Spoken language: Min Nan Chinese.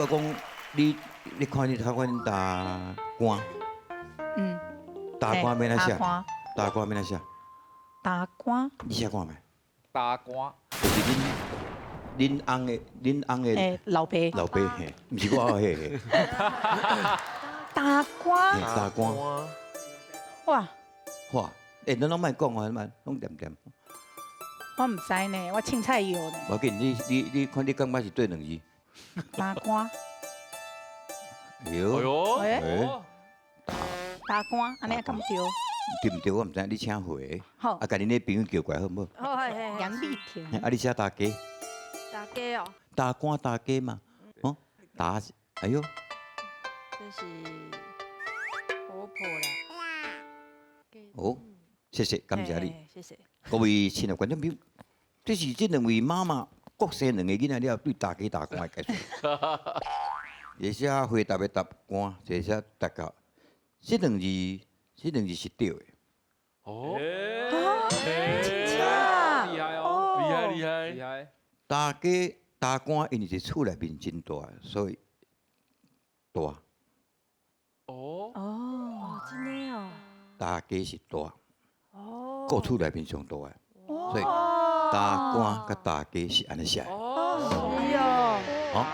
我講你，你看你睇阮大官，大官欲按怎寫？大官欲按怎寫？大官。你寫看覓？大官。就是恁翁的老爸。老爸嘿，毋是我嘿嘿。大官。大官。哇。哇！欸，咱攏莫講啊，莫攏恬恬。我毋知呢，我凊彩搖呢。無要緊，你看你感覺是對兩字？大官。哎呦，哎，大官，按呢敢對？對毋對？我毋知，你請回。好。啊，共恁的朋友叫過來好毋好？好，係楊麗婷。啊，你寫大家。大家哦。大官大家嘛，哦，大，哎呦。這是婆婆啦。好，謝謝，感謝你。謝謝。各位親愛觀眾朋友，這是這兩位媽媽各生兩個囡仔了對大家大官的解說。一個寫回答的答官，一個寫答教。這兩字是對的。哦。真厲害哦！厲害厲害厲害。大家大官因為是厝內面真大，所以大。哦。哦，真的哦。大家是大。哦。閣厝內面上大的，所以大官佮大家是按呢寫。哦。是哦。好。